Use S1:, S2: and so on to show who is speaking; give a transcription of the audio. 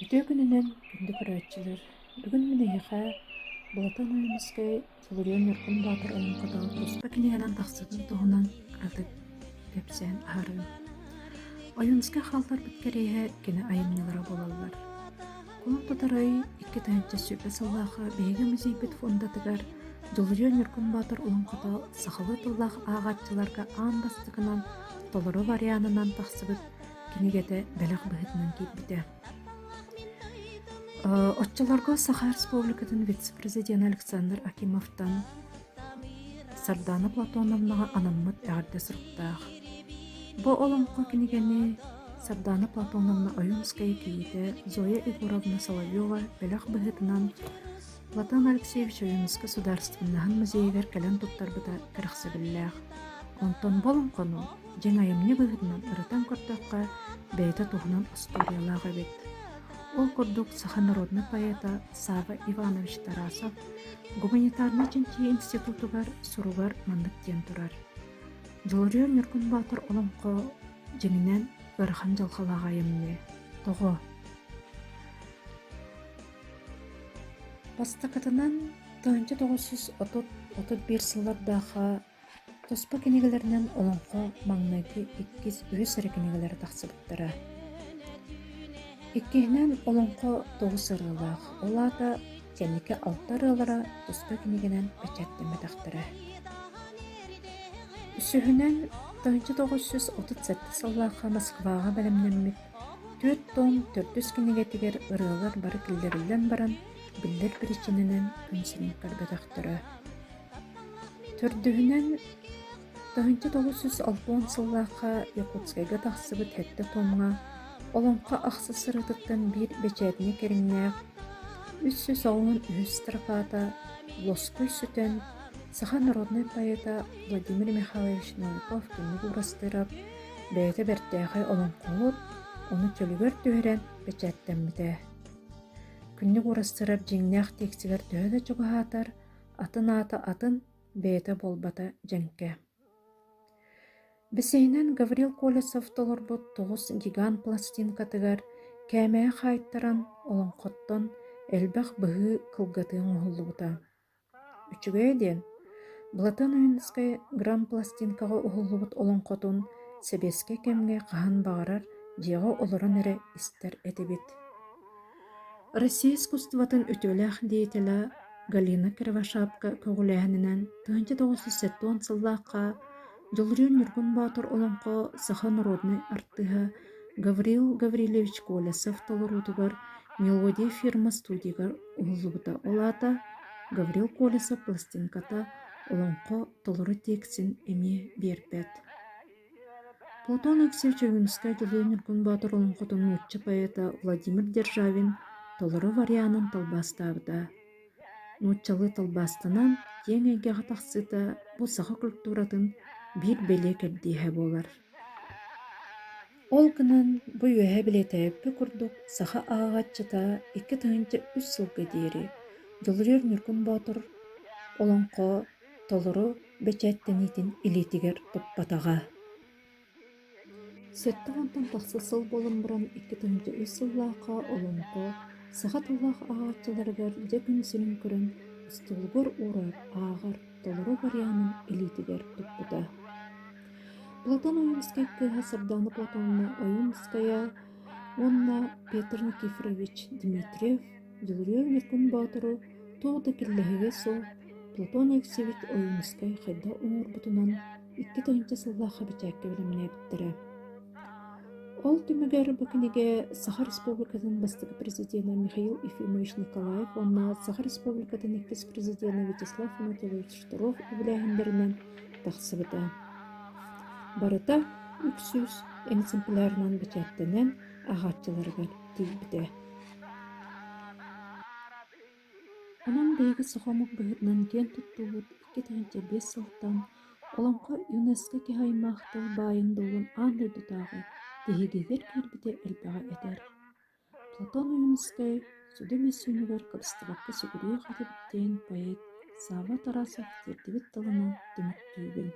S1: Үтүө күнүнэн, күндү көрөөччүлэр! Бүгүн мин эһиэхэ Былатан Ойуунускай Солуруйан Ньургун Боотур олоҥхото туспа кинигэнэн тахсыбытын туһунан кыратык кэпсээн аһарыым. Ойуунускай хаалларбыт кэриэһэ кини айымньылара буолаллар. Кулун тутар ый 2020 сыллаахха биһиги музейбыт фондатыгар Дьулуруйан Ньургун Боотур олоҥхото сахалыы тыллаах ааҕааччыларга аан бастакынан толору варианынан тахсыбыт кинигэтэ бэлэх быһыытынан киирбитэ. Оччолорго Саха Республикатын вице-президенэ Александр Акимовтан Сардаана Платоновнаҕа анаммыт эҕэрдэ суруктаах. Бу олоҥхо кинигэни Сардаана Платоновна Ойуунская кийиитэ Зоя Егоровна Соловьева бэлэх быһыытынан Платон Алексеевич Ойуунускай судаарыстыбаннаһын музейыгар кэлэн туттарбыта кэрэхсэбиллээх. Онтон бу олоҥхону дьиҥ айымньы быһыытынан ырытан көрдөххө, бэйэтэ туһунан остуоруйалаах эбит. Ол курдук саха народнай поэта Савва Иванович Тарасов Гуманитарнай чинчийии институтугар суругар маннык диэн турар: «Дьулуруйар Ньургун Боотур олоҥхо дьиҥинэн ыарахан дьылҕалаах айымньы. Тоҕо? Бастакытынан, 1930-31 сыллардаахха туспа кинигэлэринэн олоҥхо маҥнайгы иккис, үһүс эрэ кинигэлэрэ тахсыбыттара. Иккиһинэн, олоҥхо тоҕус ырыалаах, ол аата кэнники алта ырыалара туспа кинигэнэн бэчээттэммэтэхтэрэ. Үсүһүнэн, 1937 сыллаахха Москваҕа бэлэмнэммит Түөрт том төрдүс кинигэтигэр ырыалар бары киллэриллэн баран, биллэр биричиинэнэн күн сирин көрбөтөхтөрө. Төрдүһүнэн, 1960 сыллаахха Якутскайга тахсыбыт сэттэ томҥа олоҥхо ахсыс сырыытыттан биир бэчээтинэй кэриҥнээх 383 строфата лоскуй сүтэн, саха народнай поэта Владимир Михайлович Новиков-Күннүк Уурастыырап Бэйэтэ бэртээхэй олоҥхоһут, ону чөлүгэр түһэрэн бэчээттэммитэ. Күннүк Уурастыырап дьиҥнээх текстигэр төһө да чугаһаатар, атын аата атын, бэйэтэ буолбата дьэҥкэ. Бэсиһинэн Гаврил Колесов толорбут тоҕус гигант пластинкатыгар кээмэйэ хаайтаран олоҥхоттон элбэх быһыы кылгатыы оҥоһуллубута. Үчүгэйэ диэн, Платон Ойуунускай грампластинкаҕа уһуллубут олоҥхотун сэбиэскэй кэмҥэ хаһан баҕарар дьиэҕэ олорон эрэ истэр этибит. Россия искусствотын үтүөлээх деятелэ Галина Кривошапко көҕүлээһининэн 1970 сыллаахха Дьулуруйар Ньургун Боотур олоҥхо саха народнай артыыһа Гаврил Гаврильевич Колесов толоруутугар Мелодия фирма студиятыгар уһуллубута, ол аата Гаврил Колесов пластинката олоҥхо толору тиэксин эмиэ биэрбэт. Платон Алексеевич Ойуунускай Дьулуруйар Ньургун Боотур олоҥхотун нуучча поэта Владимир Державин толору варианын тылбаастаабыта. Нууччалыы тылбаастанан киэҥ эйгэҕэ тахсыыта бу саха культуратын биир бэлиэ кэрдииһэ буолар. Ол гынан бу үөһэ бэлиэтээбиппит курдук саха ааҕааччыта 2003 сылга диэри Дьулуруйар Ньургун Боотур олоҥхо толору бэчээттэниитин илиитигэр туппатаҕа. Сэттэ уонтан тахса сыл буолан баран 2003 сыллаахха олоҥхо саха тыллаах ааҕааччыларыгар дьэ күн сирин көрөн остуолугар уурар, ааҕар толору варианын илиитигэр туппута. Платон Ойуунускай кыыһа Сардаана Платоновна Ойуунускайа уонна Петр Никифорович Дмитриев Дьулуруйар Ньургун Боотуру туох да киллэһигэ суох Платон Алексеевич Ойуунускай хайдах оҥорбутунан 2000 сыллаахха бэчээккэ бэлэмнээбиттэрэ. Ол түмүгэр бу кинигэ Саха Республикатын бастакы президенэ Михаил Ефимович Николаев уонна Саха Республикатын иккис президенэ Вячеслав Анатольевич Штыров үбүлээһиннэринэн тахсыбыта. Барыта 300 экземплярынан бэчээттэнэн ааҕааччыларыгар тиийбитэ. Онон биһиги саха омук быһыытынан киэн туттуубут 2005 сылтан Олоҥхо ЮНЕСКО киһи аймах тыл баайын-дуолун аан дойдутааҕы тиһигигэр киирбитэ элбэҕи этэр. Платон Ойуунускай сүдү мөссүөнүгэр кыбыстыбакка сүгүрүйүөх этибит диэн поэт Савва Тарасов тиэрдибит тылынан түмүктүүбүн.